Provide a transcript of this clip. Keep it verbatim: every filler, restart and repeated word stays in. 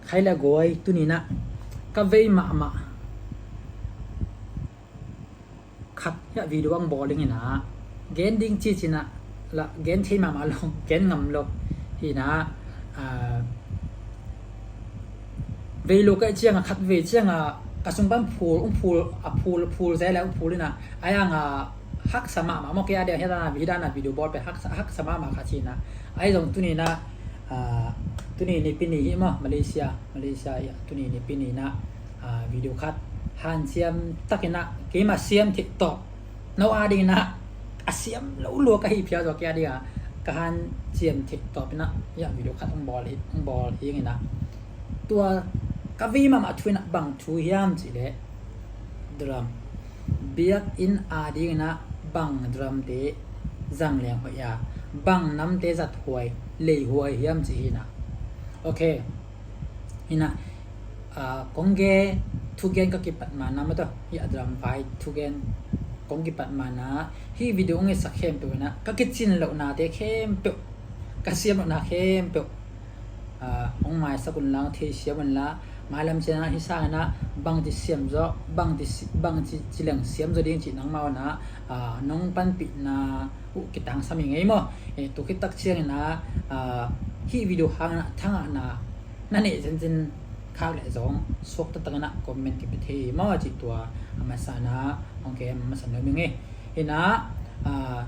Khai le guai, tuni-in ah ka vei mahmah khat hiah video ang bawl ding in ah, gen ding cici-in ah la gen thei mahmah lo, gen ngam lo hi-in ah, ah, vei lo ka hih ciangah, khat vei ciangah ka sung pan phul, hong phul, a phul, phul zel le hong phul in ah, a yang a haksa mahmah maw, kei a ding ah hiah dan a, hiah dan a video bawl pen haksa, haksa mahmah khat hi-in ah, ahi zong tuni-in ah, ah, tuni Nipi ni hi maw, Malaysia, Malaysia ah tuni Nipi ni-in ah, ah, video khat hanciam takin ah, keima siam theih tawp, no a dingin ah a siam lo lua ka hi phial zaw, kei a ding ah ka hanciam theih tawp in ah hiah video khat hong bawl hi, hong bawl hi ing in ah, tua ka vei mahmah thu in ah bang thu hiam cih leh, drum, biakinn a dingin ah bang drumte zang leng hoih a, bang namte zat huai, lei huai hiam cih hi-in ah. Ok. Hi-in ah, ah, kong gen, thugen ka kipat ma-in ah maw, tua hiah drum vai thugen kong kipat ma-in ah, hih video hong etsak khempeuh in ah ka kicin lohnate khempeuh, ka siam lohna khempeuh, ah, hong maisak un la, hong theisiam un la, mailam ciang ah hih sangin ah bangci siam zaw, bangci si-, bangci ci leng siam zaw ding cih nangmah un ah, ah, nong panpihna uh kitangsam ing ei maw. Eh, tua khit tak ciangin ah, ah, hih video hangin ah thangahna na neih ciancin khak leh zong suak taktak in ah comment kipia thei maw, cih tua a masa-in ah hong gen masa nuam ing ei. Hi-in ah, ah,